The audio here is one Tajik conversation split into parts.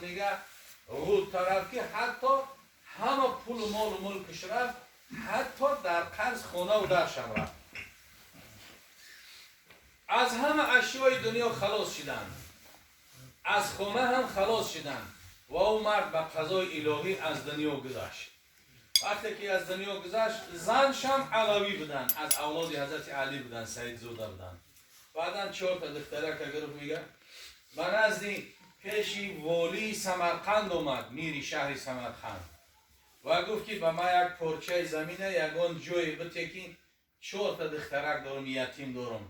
Мега тараф ки ҳатто ҳама пулу молу мулкаш рафт, ҳатто дар қарз хонаву даршам рафт. Аз ҳама ашёи дунё халос шиданд, аз хона ҳам халос шиданд ва ӯ мард ба қазои илоҳӣ аз дунё гузашт. Вақте ки аз дунё гузашт, заншам алавӣ буданд, аз авлоди ҳазрати Алӣ буданд, саидзода буданд. Баъдан чорта духтарака гирифт, мега, ба назди пеши волии Самарқанд омад, мири шаҳри Самарқанд, ва гуфт ки ба ман як порчаи замина, ягон ҷое бите, ки чорта духтарак дорум, ятим дорум,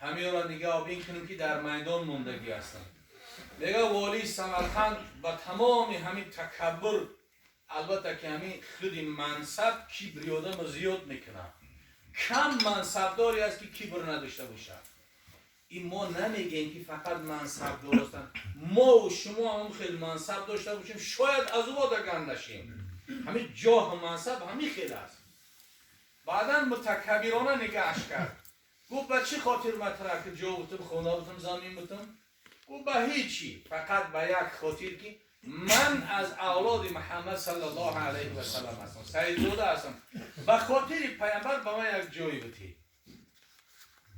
ҳамиёро нигаҳбин кунем, ки дар майдон мондагӣ ҳастанд. Мега, волии Самарқанд ба тамоми ҳамин такаббур, албатта ки ҳамин худи мансаб кибри одамо зиёд мекунад. Кам мансабдоре аст, ки кибр надошта бошад. Ин мо намегӯем, ки фақат мансабдор ҳастанд. Мову шумо ҳам хел мансаб дошта бошем, шояд аз ӯ гандашем. Ҳамин ҷоҳу мансаб ҳамин хел аст. Баъдан мутакаббирона нигаҳш кард, гуфт: «Ба чӣ хотир ма траки ҷо бутум, хона бутум, замин бутум?» Гуфт: «Ба ҳечи, фақат ба як хотир, ки ман аз авлоди Муҳаммад саллаллоҳу алайҳи васалам ҳастам, саидзода ҳастам. Ба хотири паямбар ба ман як ҷое бутӣ».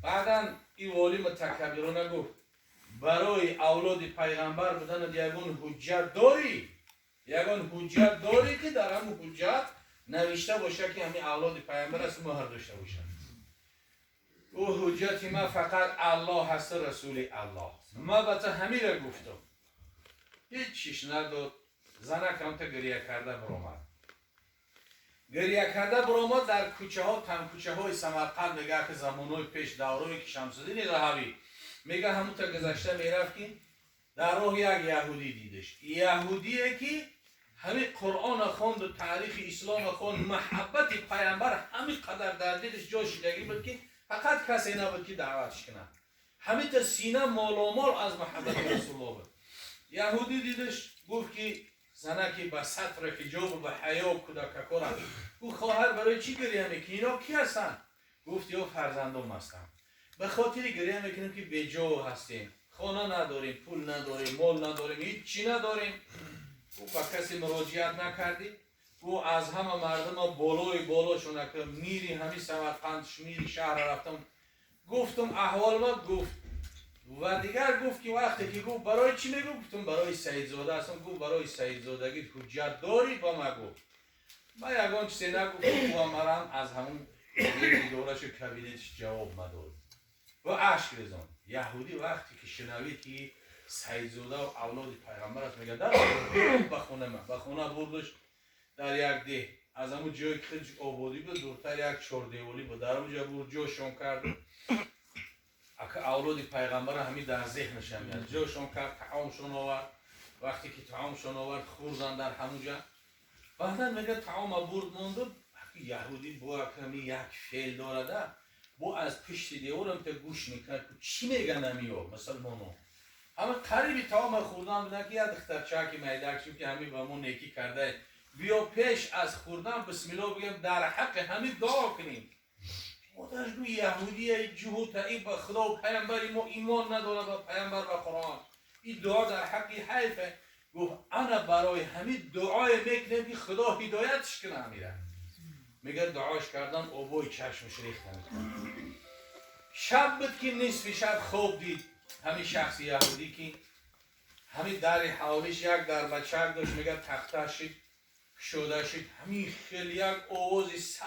Баъдан ин волӣ мутакаббирона гуфт: «Барои авлоди пайғамбар буданат ягон ҳуҷҷат дорӣ? Ягон ҳуҷҷат дорӣ, ки дар ҳамун ҳуҷҷат навишта бошад, ки ҳамин авлоди пайғамбар аст, муҳр дошта бошад?» Ӯ ҳуҷҷати ман фақат Аллоҳ ҳаст, расули Аллоҳ. Ма ба ту ҳамира гуфтам. Ҳеҷ чиш надод. Занак ҳамта гиря карда биромад, гиря карда биромад дар кӯчаҳо, танкӯчаҳои Самарқанд. Мега, ки замонҳои пеш, даврое ки Шамсуддини Заҳабӣ, мега, ҳамута гузашта мерафт, ки дар роҳ як яҳудӣ дидаш. Яҳудие ки ҳамин Қуръона хонду таърихи ислома хонд, муҳаббати пайғамбар ҳамин қадар дар дилаш ҷо шидагӣ буд, ки фақат касе набуд, ки даъватш кунад. Ҳамита сина моломол аз муҳаббати Расулулло буд. Яҳудӣ дидаш, гуфт ки занаки ба сатру ҳиҷобу ба ҳаё кӯдакакора гуфт: «Хоҳар, барои чӣ гиря мекунӣ? Ино ки ҳастанд?» Гуфт: «Ё фарзандом ҳастанд. Ба хотири гиря мекунем, ки беҷо ҳастем, хона надорем, пул надорем, мол надорем, ҳеҷ чӣ надорем». Ӯ ба касе муроҷиат накардӣ? Ӯ аз ҳама мардума болои болошона, мири ҳами Самарқанд, мири шаҳра рафтам, гуфтам аҳволма. Гуфт ва дигар гуфт ки вақте ки гуфт: «Барои чӣ мегӯ?» Гуфтам: «Барои саидзода ҳастам». Гуфт: «Барои саидзодагӣ ҳуҷҷат дорӣ?» Ба ма гуфт. Ма ягон чизе нагуфтам. Ӯ марам аз ҳамун идорашу кабинетиш ҷавоб надод ва ашк резон. Яҳудӣ вақте ки шунавид, ки саидзода авлоди пайғамбар аст, мега: «Дар ба хона». Ма ба хона бурдаш, дар як деҳ, аз ҳамун ҷое ки хеле ободӣ буд дуртар, як чордеволӣ буд, дар онҷа бурд, ҷошон кард. Ака авлоди пайғамбара ҳамин дар зеҳнашам меяд. Ҷошон кард, таомшон овард. Вақте ки таомшон овард, хӯрдан дар ҳамунҷа. Баъдан, мега, таома бурд монду. Яҳудӣ бо ҳами як феъл дорада, бо аз пишти деворам та гӯш мекард, чӣ меган ҳамиё мусалмоно. Ҳама қариби таома хӯрдан будан, ки як духтарчаки майдак шуд, ки ҳамин ба мо некӣ кардае, биё, пеш аз хӯрдан бисмилло бигем, дар ҳаққи ҳамин дуо кунем. Модараш гӯ: «Яҳудия, ҷуҳута, ин ба Худо пайғамбари мо имон надорад, ба пайғамбар, ба Қуръон. Ин дуо дар ҳаққи ҳайфе». Гуфт: «Ана барои ҳамин дуое мекунем, ки Худо ҳидоятш кунад ҳамира». Мега, дуош кардан, обои чашмаш рехтан. Шаб буд, ки нисфи шаб хоб дид ҳамин шахси яҳудӣ, ки ҳамин дари ҳавлиш як дарбачак дошт, мега, тахта шид, кушода шид. Ҳамин хел як овози 100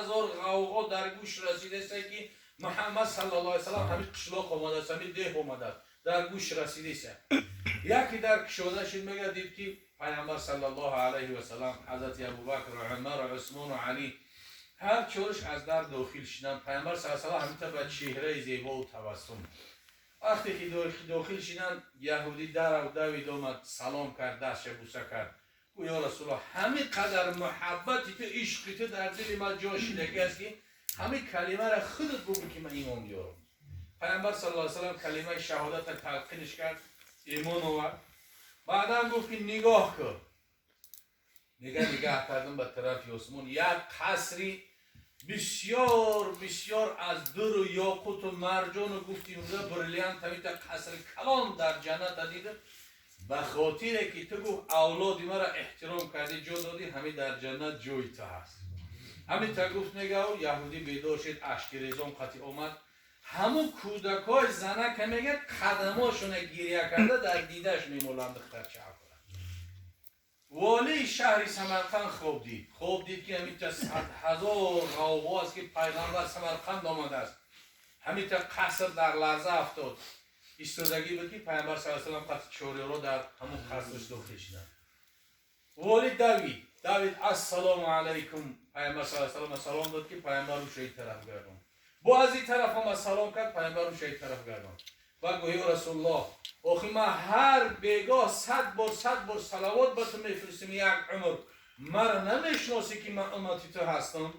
000 ғавғо дар гӯш расидаста, ки Муҳаммад саллаллоҳу алайҳи васаллам ҳамин қишлоқ омадааст, ҳамин деҳ омадааст, дар гӯш расидаста. Яке дар кушода шид, мега, дид, ки пайғамбар саллаллоҳу алайҳи васаллам, ҳазрати Абубакр ва Умар ва Усмон ва Алӣ, ҳар чораш аз дар дохил шиданд. Пайғамбар саллаллоҳу алайҳи васаллам ҳамита ба чеҳраи зебову табассум. Вақте ки дохил шиданд, яҳудӣ дарав давид, омад, салом кард, дастша буса кард. Гӯ: «Ё Расулуллоҳ, ҳамин қадар муҳаббати ту, ишқи ту дар дили ман ҷо шидагӣ аст, ки ҳамин калимаро худат бугӯ, ки ман имон биёрам». Пайғамбар саллаллоҳу алайҳи васаллам калимаи шаҳодата талқинш кард, имон овард. Баъдан гуфт, ки нигоҳ кун. Мега, нигаҳ кардам ба тарафи осмон, як қасри бисёр бисёр аз дуру ёқуту марҷону, гуфти имрӯза, бриллиант, ҳамита қасри калон дар ҷанната дидам. Ба хотире ки ту, гуфт, авлоди маро эҳтиром кардӣ, ҷо додӣ, ҳамин дар ҷаннат ҷои ту ҳаст. Ҳамин та гуфт, мегав, яҳудӣ бедор шид, ашкирезон қати омад. Ҳамун кӯдакҳои занака, мега, қадамошона гиря карда дар дидаш мемоланд духтарчаҳо. Волии шаҳри Самарқанд хоб дид. Хоб дид, ки ҳаминта 100 000 ғавғо аст, ки пайғамбар Самарқанд омадааст. Ҳаминта қаср дар ларза афтод. Истодагӣ буд, ки пайғамбар са салам қати чорёро дар ҳамун қасрш дохил шиданд. Волӣ давид, давид, ассалому алайкум, пайғамбар са салам салом дод, ки пайғамбар рӯша ин тараф гардон. Бо аз ин тараф омад, салом кард, пайғамбар рӯша ин тараф гардон. Ва гӯ: ё Расулуллоҳ, охи ман ҳар бегоҳ 100 бор, 100 бор салавот ба ту мефиристим, як умр мара намешиносӣ, ки ман уммати ту ҳастам?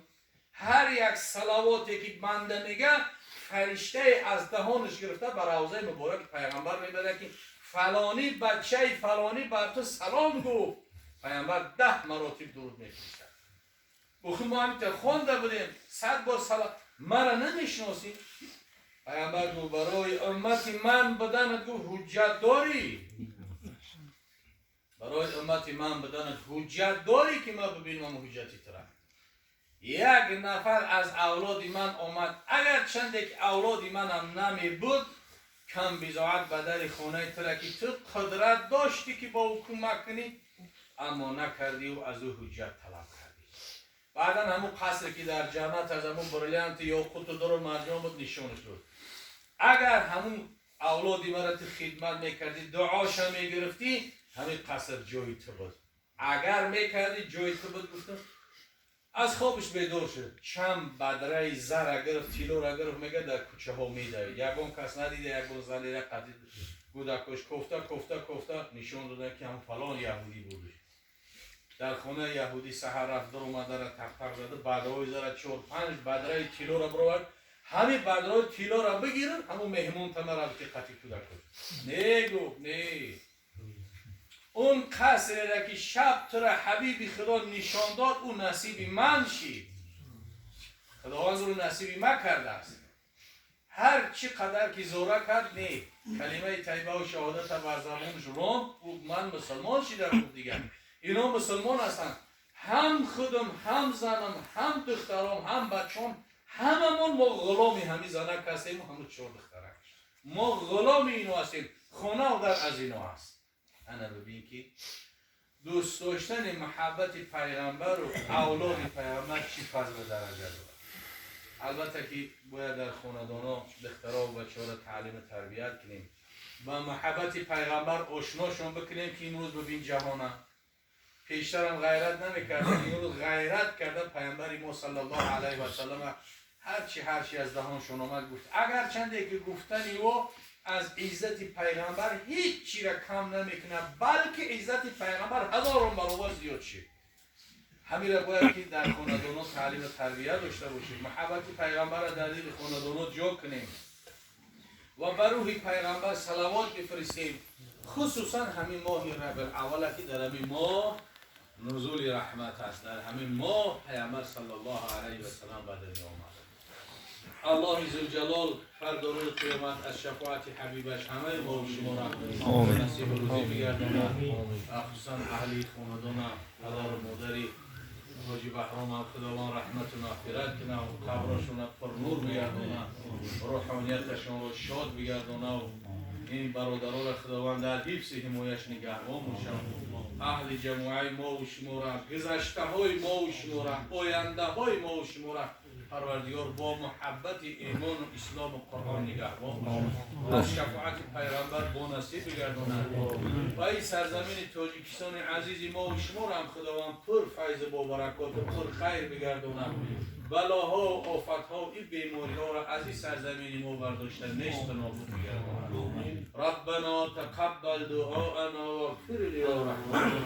Ҳар як салавоте ки банда мега, фариштае аз даҳонаш гирифта ба равзаи мубораки пайғамбар мебарад, ки фалонӣ бачаи фалонӣ бар ту салом гуфт. Пайғамбар 10 маротиб дуруд мефиристад. Охи мо ҳамита хонда будем 100 бор салом, мара намешиносӣ? Пайғамбар гуфт: барои уммати ман буданат, гуфт, ҳуҷҷат дорӣ? Барои уммати ман буданат ҳуҷҷат дорӣ, ки ман бибинам ҳуҷҷати тура? Як нафар аз авлоди ман омад, агар чанде ки авлоди манам намебуд, кам бизоат ба дари хонаи тура, ки ту қудрат доштӣ, ки бо ӯ кӯмак кунӣ, аммо накардиу аз ӯ ҳуҷҷат талаб кардӣ. Баъдан ҳамун қасре, ки дар ҷаннат аз ҳамун бриллианти ёқуту дуру марҷон буд, нишонаш дод. Агар ҳамун авлоди мара ту хидмат мекардӣ, дуоша мегирифтӣ, ҳамин қаср ҷои ту буд. Агар мекардӣ, ҷои ту буд, гуфтам. Аз хобаш бедор шуд, чанд бадраи зара гирифт, тиллора гирифт, мега, дар кӯчаҳо медавид. Ягон кас надида, ягон занира қати кӯдакош кофта, кофта, кофта нишон додан, ки ҳам фалон яҳудӣ буд. Дар хонаи яҳудӣ саҳар рафт, даромадара тақтақ зада, бадраҳои зара, чор панҷ бадраи тиллора бировард. Ҳамин бадраҳои тиллора бигирад, ҳамун меҳмон тама рафти қати кӯдакош. Не, гуфт, не, он қасреро, ки шаб тура ҳабиби Худо нишон дод, ӯ насиби ман шид. Худованд ӯро насиби ман кардааст. Ҳар чӣ қадар ки зора кард, не, калимаи тайбаву шаҳодата бар забонаш ронд. Ӯ ман мусулмон шида, гуфт, дигар ино мусулмон ҳастанд. Ҳам худам, ҳам занам, ҳам духтаром, ҳам бачом, ҳамамон мо ғуломи ҳамин занак ҳастем. Ҳамун чор духтарак, мо ғуломи ино ҳастем, хонау дар аз ино аст. Ана бибин, ки дӯст доштани муҳаббати пайғамбару авлоди пайғамбар чӣ фазлу дараҷа дорад. Албатта, ки бояд дар хонадоно духтаро бачаҳоро таълиму тарбият кунем, ба муҳаббати пайғамбар ошношон бикунем, ки имрӯз бибин ҷаҳона пештарам ғайрат намекардам, имрӯз ғайрат карда, пайғамбари мо саллаллоҳу алайҳи васаллам ҳарчи аз даҳоншон омад, гуфт. Агарчанде ки гуфтани ӯ аз иззати пайғамбар ҳеҷ чира кам намекунад, балки иззати пайғамбар ҳазорон баробар зиёд шид. Ҳамира бояд ки дар хонадоно таълиму тарбия дошта бошем, муҳаббати пайғамбарро дар дили хонадоно ҷо кунем ва ба рӯҳи пайғамбар салавот бифиристем, хусусан ҳамин моҳи Рабиулаввала, ки дар ҳамин моҳ нузули раҳмат аст, дар ҳамин моҳ пайғамбар саллаллоҳу алайҳи васалам ба дунё омад. Аллоҳи зулҷалол фардо рӯзи қиёмат аз шафоати ҳабибаш ҳамаи мо шуморо насибу рӯзӣ бигардонад, хусусан аҳли хонадона, падару модари ҳоҷи Баҳромам Худованд раҳмату мағфират кунад, қаброшона пурнур бигардонад, рӯҳонияташонро шод бигардонад. Ин бародароро Худованд дар ҳифзи ҳимояш нигаҳбон бошад. Аҳли ҷамоаи мову шуморо, гузаштаҳои мову шуморо, ояндаҳои мову шуморо Парвардигор бо муҳаббати имону ислому Қуръон нигаҳбон бошад, аз шафоати пайғамбар бо насиб бигардонад ва ин сарзамини Тоҷикистони азизи мову шуморо ҳам Худованд пур файзу бо баракоту пур хайр бигардонад. Балоҳо, офатҳо, ин бемориҳоро аз ин сарзамини мо бардошта, несту нобуд бигардонад. ربنا تقبل دعاءنا واغفر لي يا رحمن.